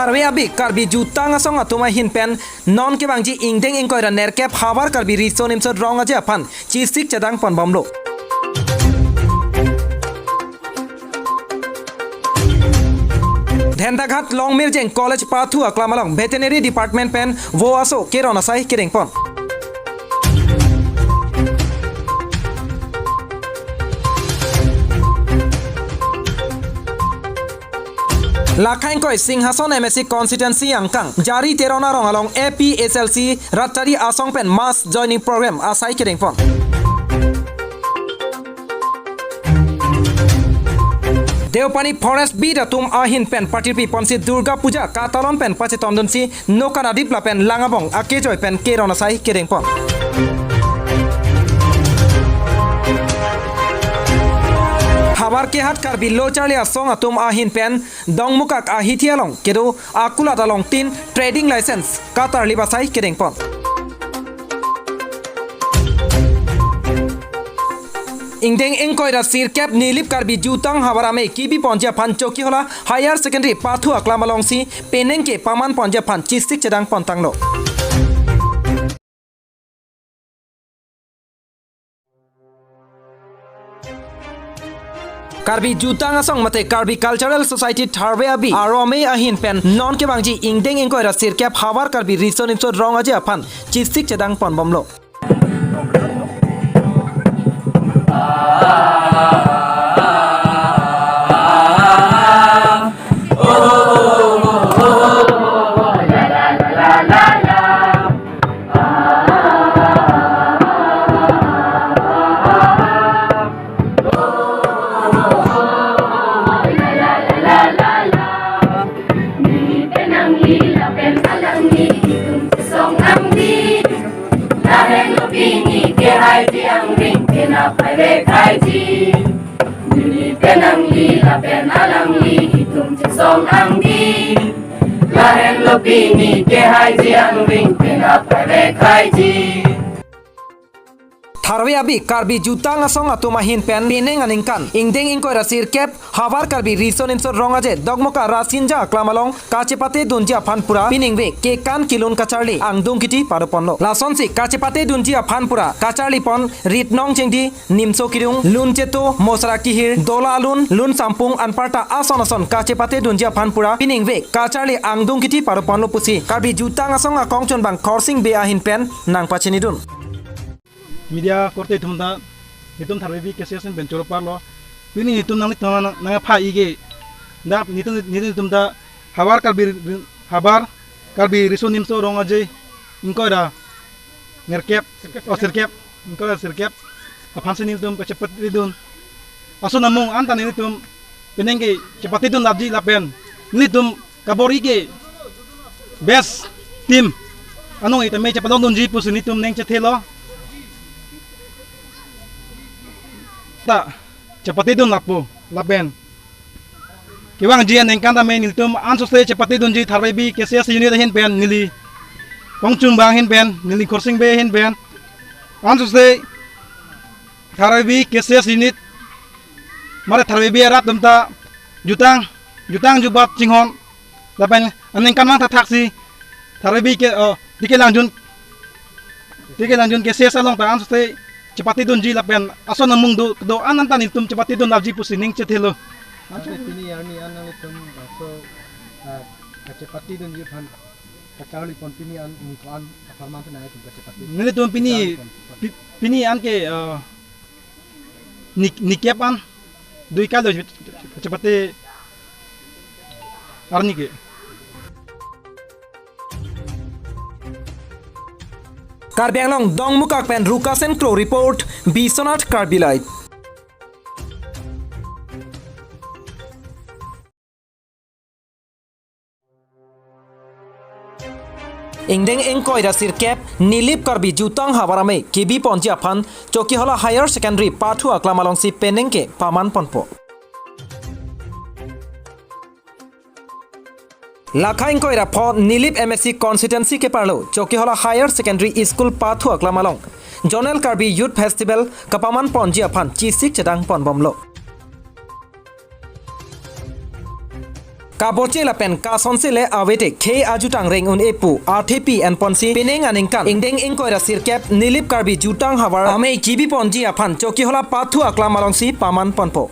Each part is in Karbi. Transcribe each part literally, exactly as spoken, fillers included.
Tharve abi Karbi Jutang Asong atum ahin pen non kevangji ingdeng ingkoi ra nerkep Havar Karbi Riso Nimso Rong Aje aphan chisik chedang ponbomlo. Dhendaghat Longmirjeng College pathu aklam along Veterinary Department pen vo aso keron asai kedengpon. Lakha ingkoi Singhason M A C constituency angkang Jari Teron arong along A P H L C Ratchari Asong pen mass joining program asai kedengpon. Deopani Forest Beat atum ahin pen patirpi ponsi Durga Puja katalon pen pachetondunsi nokan adip lapen lang abong akejoi pen keron asai kedengpon. Havar kehat Karbi Lo Charli Asong atum ahin pen Dongmukak ahithi along kedo akulat along tin trading license katarlip asai kedengpon. Ingdeng ingkoi ra sirkep Nilip Karbi Jutang Havar Amei kebi ponji aphan Chokihola Higher Secondary pathu aklam alongsi penengke paman ponji aphan chisik chedang pontanglo. Karbi Jutang Asong mate Karbi Cultural Society Tharve abi Aro Amei ahin pen non kevangji ingdeng ingkoi ra sirkep Havar Karbi Riso Nimso Rong Aje aphan chisik chedang ponbomlo. Neli penang lila pen alangli itum chesong angdi. Lahenlo pini ke haiji angring penap hai vek haiji. Neli penang lila pen alangli itum chesong angdi. Lahenlo pini ke haiji angring penap hai vek haiji. Tharve abi Karbi Jutang Asong atum ahin pen penang aningkan ingdeng ingkoi ra sirkep Havar Karbi Riso Nimso Rong Aje Dongmukak Rasinja aklam along kachepate dunji aphan pura piningve kekan kelun kacharli angdung kiti padoponlo. Lasonsi kachepate dunji aphan pura kacharli pon rit nong chengdi, nimso kidung, lun cheto, mosra kihir, dola alun, lun sampung anparta ason ason kachepate dunji aphan pura piningve kacharli angdung kiti padoponlo pusi Karbi Jutang Asong akongchunbang Khorsing Bey ahin pen nangpachinidun. Media korte atum ta, netum Tharve abi K C S pen choro parlo. Pini netum nanglitum nang, nangpha ige. Dak netum, netum ta Havar Karbi, Havar Karbi Riso Nimso Rong Aje ingkoi ra nerkep, oh, sirkep, ingkoi ra sirkep aphansi netum kachepate dun. Ason amung anta netum penengke chepate dun lapji lapen netum kabor-i ke best team anong itame chepalong dunji pusi netum neng chethelo. Ta chepate dun lapo lapen kevangji aningkan tame netum ansose chepate dunji Tharve abi K C S unit ahin pen neli kongchunbang ahin pen neli Khorsing Bey ahin pen ansose Tharve abi K C S unit mate Tharve abi arat atum ta jutang, jutang jubat chinghon lapen aningkan mang thakthak si Tharve abi ke, oh, T K Langjun, T K Langjun K C S along ta ansose chepate dunji lapen ason amung do, do-an anta netum chepate dun lapji pusi neng chethelo. Ante pini arni an nanglitum laso, ah, kachepate dunji aphan kacharli pon pini an ingko an apharman pen nanglitum kachepate. Nelitum pini, kacharli pon. Pi-, pini anke, ah, ni, nikep an dui kalo chepate arni ke. Karbi Anglong Dongmukak pen Rukasen Kro report, Biswanath Karbi Live. Ingdeng ingkoi ra sirkep Nilip Karbi Jutang Havar Amei kebi ponji aphan Chokihola Higher Secondary pathu aklam alongsi penengke paman ponpo. Lakha ingkoi ra pho Nilip M A C constituency keparlo Chokihola Higher Secondary School pathu aklam along Zonal Karbi Youth Festival kapaman ponji aphan chisik chedang ponbomlo. kaboche lapen kasonsi le avedet khei ajutang reng un-e pu athepi enponsi pining aningkan ingdeng ingkoi ra sirkep Nilip Karbi Jutang Havar amei kebi ponji aphan Chokihola pathu aklam alongsi paman ponpo.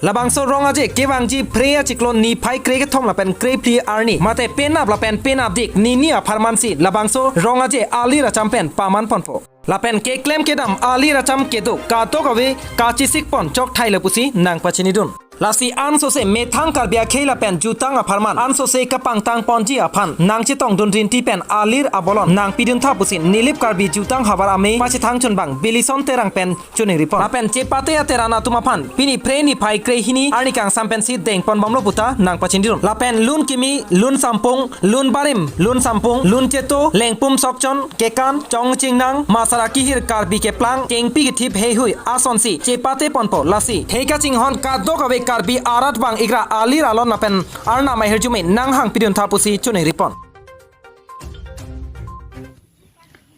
Labangso rong aje kevangji Phre achiklo niphai krekethom lapen krephli arni mate penap lapen penapdik nini apharmansi labangso rong aje alir acham pen paman ponpo. Lapen keklem kedam alir acham kedo kadokave kachesik pon chok thailo pusi nangpachinidun. Lasi ansose methang Karbi akhei lapen jutang apharman ansose kapangtang ponji aphan nangchetongdun rinti pen alir abolon nangpidun tha pusi Nilip Karbi Jutang Havar amei pachethang chunbang Bilison Terang pen choningri pon. Lapen chepate ateran atum aphan pini Phre niphai krehini arni kangsam pensi dengpon bomlo puta nangpachinidun. Lapen lun kimi, lun sampung, lun barim, lun sampung, lun cheto, lengpum sokchon, kekan, chongchingnang, masara kihir, Karbi keplang, kengpi kethip heihui asonsi chepate ponpo. Lasi theka chinghon kadokave Karbi arat vang ikra alir alon lapen arnam ahirjume nanghangpidun tha pusi choningri pon.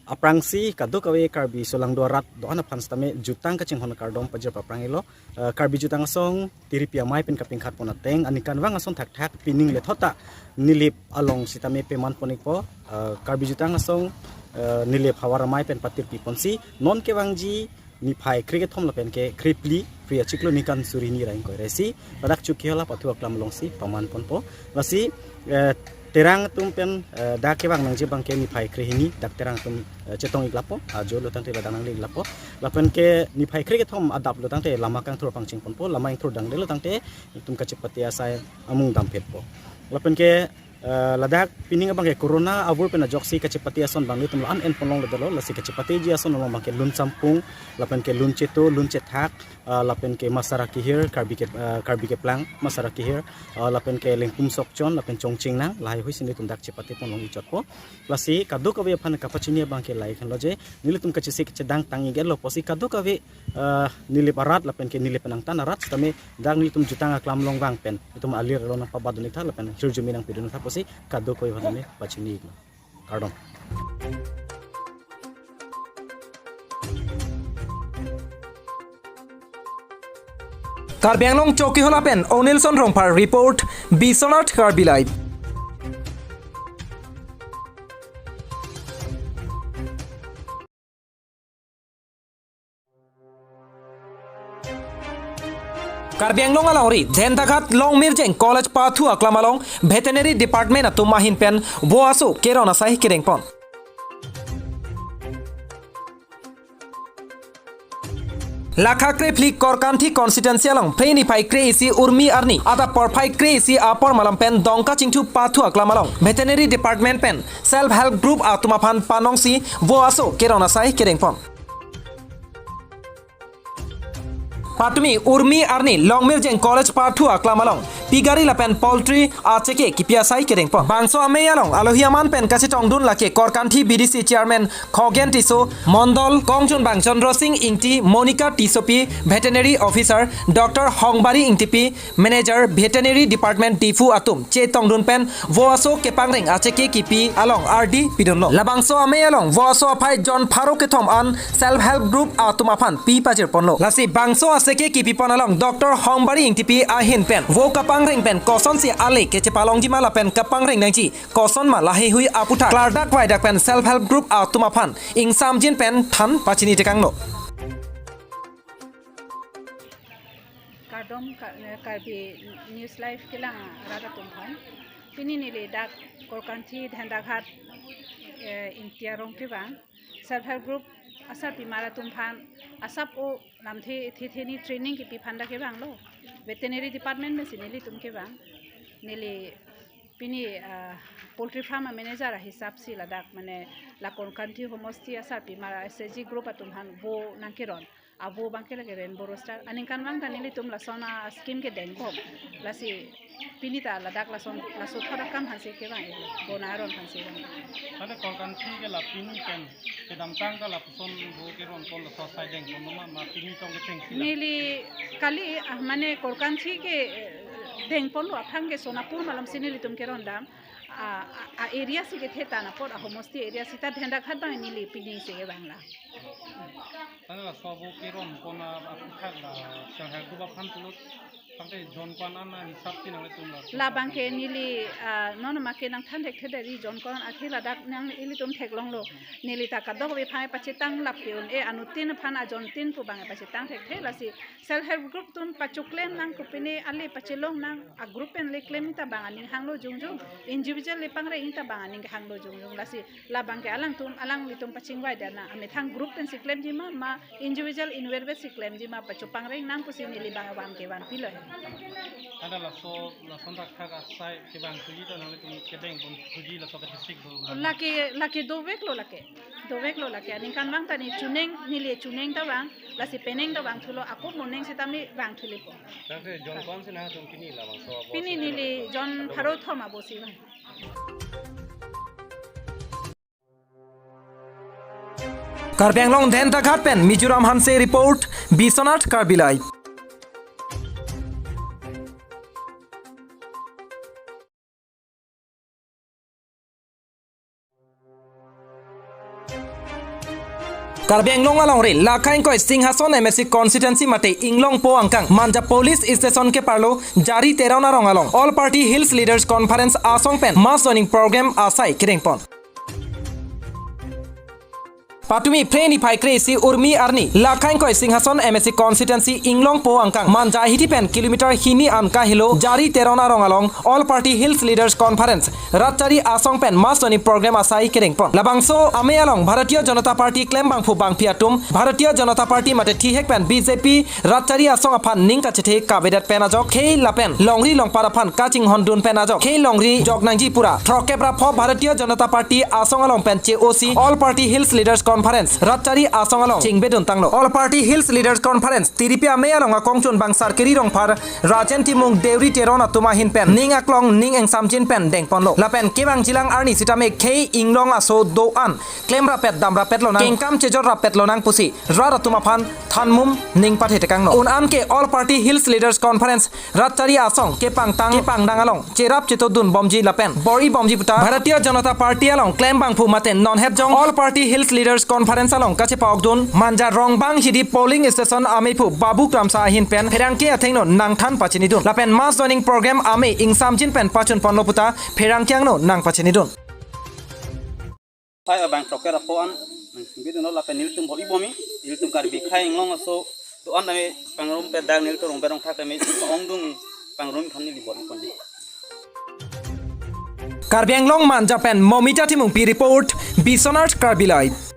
Aphrangsi kadokave Karbi solangdo arat do-an aphan sitame jutang kachinghon kardom pajir paphrang-iklo. Eh, Karbi Jutang Asong tiripi amei pen kapingkhat pon ateng aningkanvang ason thakthak pining le thota Nilip along sitame peman pon-ikpo. Eh, Karbi Jutang Asong, eh, Nilip Havar amei pen patirpi ponsi non kevangji niphai krekethom lapen ke krephli Phre achiklo ningkan suri hini ra ingkoi ra isi ladak Chokihola pathu aklam alongsi paman ponpo. Lasi, eh, Terang atum pen, eh, dak kevang nangji abang ke niphai krehini dak Terang atum, eh, chetong-ik lapo, ajo lo tangte ladak nangli-ik lapo. Lapen ke niphai krekethom adap lo tangte lama kangthur pangcheng ponpo, lama ingthur dangde lo tangte itum kachepate asai amung damphetpo. Lapen ke, eh, ladak pining abang ke corona avur pen ajoksi kachepate ason abang itum lo an en ponlongle dolo, lasi kachepateji ason along abang ke lun sampung, lapen ke lun cheto, lun chethak, ah, lapen ke masara kihir, Karbi ke, ah, Karbi keplang, masara kihir, ah, lapen ke lengpum sokchon, lapen chongchingnang, laheihui si nelitum dak chepate ponlong-ik chotpo. Lasi kadokave aphan kapachini abang ke lahei khanlo je, nelitum kachesik chedang tang-iklo pusi kadokave, ah, Nilip arat lapen ke Nilip penangtan arat sitame dak nelitum jutang aklam along vang pen itum alir along nangpabadun-ik tha lapen hirjume nangpidun tha pusi kadokave aphan tame pachini-iklo. Kardom. Karbi Anglong Chokihola pen Onilson Rongphar report, Biswanath Karbi Live. Karbi Anglong alongri Dhendaghat Longmirjeng College pathu aklam along Veterinary Department atum ahin pen vo aso keron asai kedengpon. Lakha krephli Korkanthi constituency along Phre niphai kre-isi urmi arni adap porphai kre-isi apor malom pen Dongka Chingthu pathu aklam along Veterinary Department pen Self Help Group atum aphan panongsi vo aso keron asai kedengpon. Patumi urmi arni Longmirjeng College pathu aklam along pigari lapen poultry acheke kipi asai kedengpon. Bangso amei along alohi aman pen kachetongdun lake Korkanthi B D C Chairman Khogen Tisso, Mondol kongchunbang Chandra Sing Ingti, Monica Tissopi, Veterinary Officer Doctor Hongbari Ingtipi, Manager Veterinary Department Diphu atum chetongdun pen vo aso kepangreng acheke kipi along ardi pidunlo. Labangso amei along vo aso aphai jon pharo kethom an Self Help Group atum aphan pi pajirponlo. Lasi bangso acheke kipipon along Doctor Hongbari Ingtipi ahin pen vo kapangreng pen kosonsi ale kechepalongjima lapen kapangreng nangji kosonma laheihui aputhak klardak vaidak pen Self Help Group atum aphan ingsamjin pen than pachini tekanglo. Kardom Ka-, eh, Karbi News Live kelang arat atum aphan. Pini neli dak Korkanthi Dhendaghat, eh, Ingti arong kevang Self Help Group asarpimar atum aphan asap o lamthe thethe ni training kipi aphan dak kevanglo. Veterinary Department pensi nelitum kevang. Neli pini, ah, poultry farm manager ahisapsi ladak mane la Korkanthi homosti asarpimar S H G group atum aphan vo nangkeron. Avo abang ke lake Rainbow Rooster. Aningkanvang ta nelitum lason a-scheme kedengpon. Lasi pini ta ladak lason, laso thora kam aphansi kevang-iklo. Vo nangkeron aphansi vang. Tale Korkanthi ke la pini pen kedamtang ta lapuson vo keronpon laso asai dengponlo ma, ma pini tong kechengsi la? Neli kali, ah, mane Korkanthi ke, eh, dengponlo aphrang ke Sonapur malomsi nelitum keron dam. A, a, a-area si kethe ta apot ahomosti area sita Dhendaghat abang neli pini si kevanglo. Tale laso vo keronpon a, aputhak la Self Help Group aphan pulo? Tangte jon ko-an an hisap si nanglitum la. Labang ke neli, ah, non ma ke nangthan thekthedetji, jon ko-an akhir ladak nang ilitum theklonglo. Neli ta kadokave aphan pachetang lap ke un-e, anuttin aphan ajontin pu abang pachetang thekthe, lasi self help group atum pachoklem nang, kopine ale pachelong nang, a group pen le klem ta abang aning hanglo jongjong. Individual le pangre ta abang aning hanglo jongjong. Lasi labang ke alangtum, alanglitum pachingvai dana. Amethang group pensi klemji ma, ma individual inward si klemji ma, pachopangreng nang pusi neli abang avan ke vanpilo. Ada laso, lason thakthak asai kevang thuji to nanglitum kedeng pon thuji laso ke district do. Lake, lake doveklo lake. Doveklo lake. Aningkanvang ta ne chuneng, neli chuneng ta vang, lasi peneng ta vangthulo, ako mo neng sitame vangthulipo. Tangte jon ko-an si nangtum pini labangso abo pini si neli jon pharo thom abo si vang. Karbi Anglong Dentaghat pen Mizoram Hanse report, Biswanath Karbi Live. Karbi Anglong alongri Lakha ingkoi Singhason M A C constituency mate Inglongpo angkang Manja Police Station keparlo Jari Teron arong along All Party Hills Leaders Conference asong pen mass joining program asai kedengpon. Patumi phre niphai kre-isi urmi arni Lakha ingkoi Singhason M A C constituency Inglongpo angkang Manja ahithi pen kilometer hini an kahelo Jari Teron arong along All Party Hills Leaders Conference Ratchari asong pen mass joining program asai kedengpon. Labangso amei along Bharatiya Janata Party klembangphu bangphi atum Bharatiya Janata Party mate thihek pen B J P Ratchari asong aphan ning kachethe kavedet pen ajok khei lapen longri longpar aphan kachinghondun pen ajok khei longri jok nangji pura throkkep ra pho Bharatiya Janata Party asong along pen che-osi All Party Hills Leaders Conference Ratchari asong along chingbedun tanglo. All Party Hills Leaders Conference tiripi amei along akongchun bang Sarkiri Rongphar, Rajen Timung, Deuri Teron atum ahin pen ning aklong ning ingsamjin pen dengponlo. Lapen kevangjilang arni sitame khei inglong aso do-an klemrapet damrapet lonang, kengkam chejor rapet lonang pusi rat atum aphan thanmum ning pathe tekanglo. Un an ke All Party Hills Leaders Conference Ratchari asong kepangtang kepangdang along cherap chetodun bomji lapen bor-i bomji puta Bharatiya Janata Party along klembangphu mate non hetjong All Party Hills Leaders Conference along kachepa-okdun Manja Rongbang Hidi polling station ameiphu Babu Kramsa ahin pen pherangke athengno nangthan pachinidun. Lapen mass joining program amei ingsamjin pen pachunponlo puta pherangke angno nangpachinidun. Sai abang throkkep ra pho an nangsingbedunlo lapen nelitum bor-i bomji, nelitum Karbi akhei inglong aso do-an tame pangrumpet dak nelitum Rongber Rongthak tame ongdung pangrum aphan neli bor-i bomji. Karbi Anglong Manja pen Momita Timungpi report, Biswanath Karbi Live.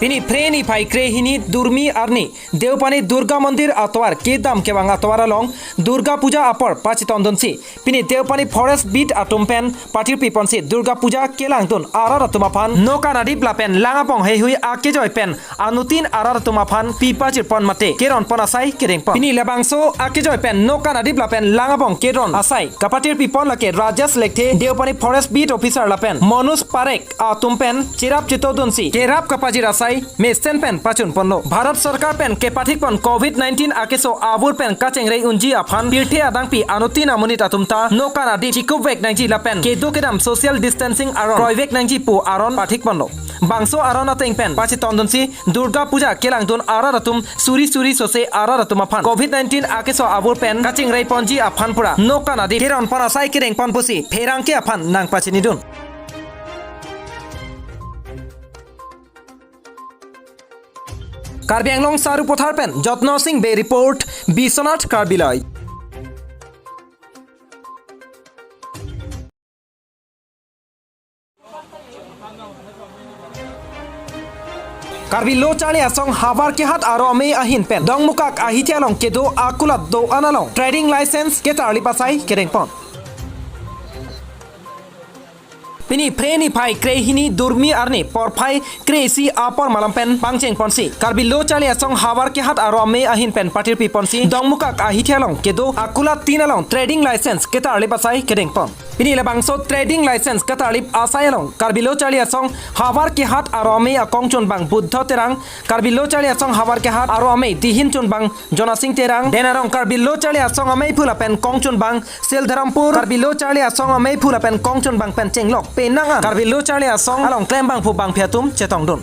Pini phre niphai kre-hini durmi arni Deopani Durga Mandir atovar kedam kevang atovar along Durga Puja apor pachetongdunsi pini Deopani Forest Beat atum pen pathirpiponsi Durga Puja kelangdun arat atum aphan nokan adip lapen lang abong heihui akejoi pen anuttin arat atum aphan pipachirpon mate keronpon asai kedengpon. Pini labangso akejoi pen nokan adip lapen lang abong keron asai kapathirpipon lake Rajesh Lekthe, Deopani Forest Beat Officer lapen Manoj Parekh atum pen cherap chetodunsi kerap kapajir asai mesen pen pachunponlo. Bharat Sarkar pen kepathikpon Covid nineteen akeso avur pen kachengrei unji aphan pirthe adangpi anuttin amonit atum ta nokan adip chikupvek nangji lapen kedo kedam social distancing aron kroivek nangji pu aron pathikponlo. Bangso aron ateng pen pachetongdunsi Durga Puja kelangdun arat atum suri suri sose arat atum aphan Covid nineteen akeso avur pen kachingreiponji aphan pura nokan adip keronpon asai kedengpon pusi pherangke aphan nangpachinidun. Karbi Anglong Sarupathar pen Jotno Singh Bey report, Biswanath Karbi Live. Karbi Lo Charli Asong Havar Kehat aro amei ahin pen Dongmukak ahithi along kedo akulat do-an along trading license ketarlip asai kedengpon. Pini phre niphai kre-hini durmi arni porphai kre-isi apor malam pen pangchengponsi Karbi Lo Charli Asong Havar Kehat aro amei ahin pen pathirpiponsi Dongmukak ahithi along kedo akulat tin along trading license ketarlip asai kedengpon. Pini labangso trading license katarlip asai along Karbi Lo Charli Asong Havar Kehat aro amei akong chunbang Buddho Terang, Karbi Lo Charli Asong Havar Kehat aro amei dihin chunbang Jonasing Terang, den arong Karbi Lo Charli Asong ameiphu lapen kong chunbang Sildharampur, Karbi Lo Charli Asong ameiphu lapen kong chunbang pen chenglok penang an Karbi Lo Charli Asong along klembangphu bangphi atum chetongdun.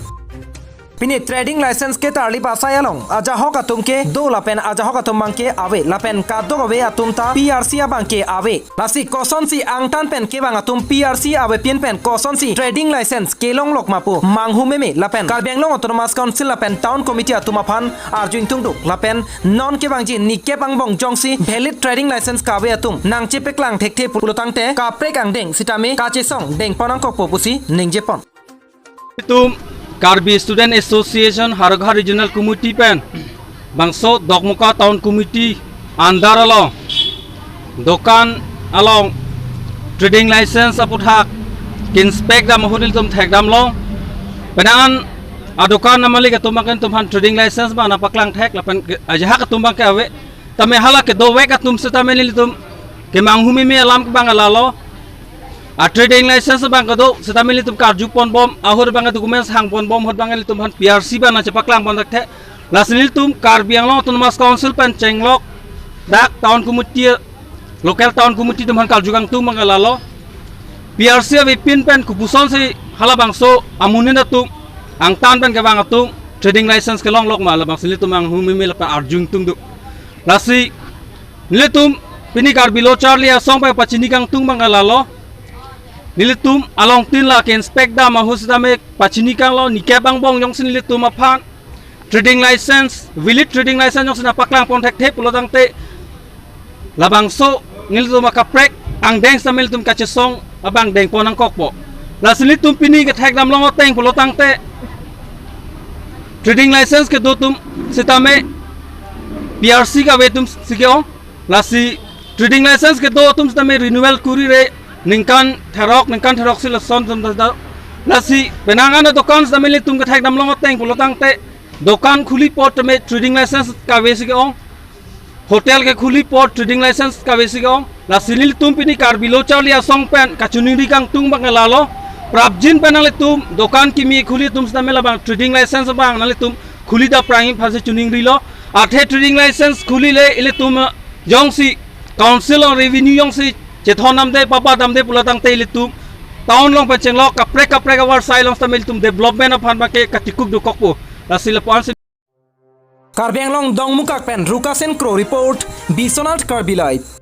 Pini trading license ketarlip asai along ajahok atum ke do lapen ajahok atum abangke ave lapen kadokave atum ta P R C abangke ave. Lasi kosonsi angtan pen kevang atum P R C avepin pen kosonsi trading license kelonglok ma pu manghumeme lapen Karbi Anglong Autonomous Council lapen Town Committee atum aphan arju ingtungduk lapen non kevangji nikep angbong jongsi valid trading license kave atum nangchepaklang thekthe pulotangte kaprek angdeng sitame kachesong dengpon nangkokpo pusi ningjepon. Itum Karbi Student Association Howraghat Regional Committee pen bangso Dokmoka Town Committee under along dokan along trading license aputhak ke-inspect dam ahut ilitum thekdamlong. Penang an adokan amalik atum abangke ilitum aphan trading license abang nangpaklang thek lapen ke-, ajahak atum abangke ave. Tame hala kedovek atum sitame nelitum kemanghu meme alam abang lalo. A trading license abang kedo sitame nelitum karju ponbom, ahut abang documents hang ponbom, ahut abang nelitum aphan P R C abang nangchepaklang pon thekthe. Lasi nelitum Karbi Anglong Autonomous Council pen chenglok dak town committee, local town committee atum aphan karju kangtung abang lalo. P R C avepin pen kopusonsi halabangso amonit atum angtan pen kevang atum trading license kelonglok ma, labangsi nelitum manghu meme lapen arju ingtungduk. Lasi nelitum pini Karbi Lo Charli Asong pen pachini kangtung abang lalo. Nelitum alongtin la ke-inspect dam ahut sitame pachini kanglo, nikep angbong jongsi nelitum aphan trading license, valid trading license jongsi nangpaklang pon thekthe pulotangte labangso nelitum akaprek angdeng sitame nelitum kachesong abang dengpon nangkokpo. Lasi nelitum pini kethekdamlong ateng pulotangte trading license kedo atum sitame P R C kave atum si ke-ong. Lasi trading license kedo atum sitame renewal kurire ningkan therok, ningkan theroksi lason atum ta. Lasi penang an adokan sitame nelitum kethekdamlong ateng pulotangte dokan khuli apot tame trading license kave si ke-ong. Hotel kekhuli apot trading license kave si ke-ong. Lasi nelitum pini Karbi Lo Charli Asong pen kachiningri kangtung abang lalo. Prapjin pen nanglitum dokan kimi khuli atum sitame labang trading license abang nanglitum khuli dam aphrang aphansi chiningrilo. Athe trading license khulile ilitum, eh, jongsi council along revenue jongsi chethon damde, papa damde pulotangte ilitum town along pen chenglok kaprek kaprek avarsai along sitame ilitum development aphan abangke katikuk dokokpo. Lasi lapu-ansi Karbi Anglong Dongmukak pen Rukasen Kro report, Biswanath Karbi Live.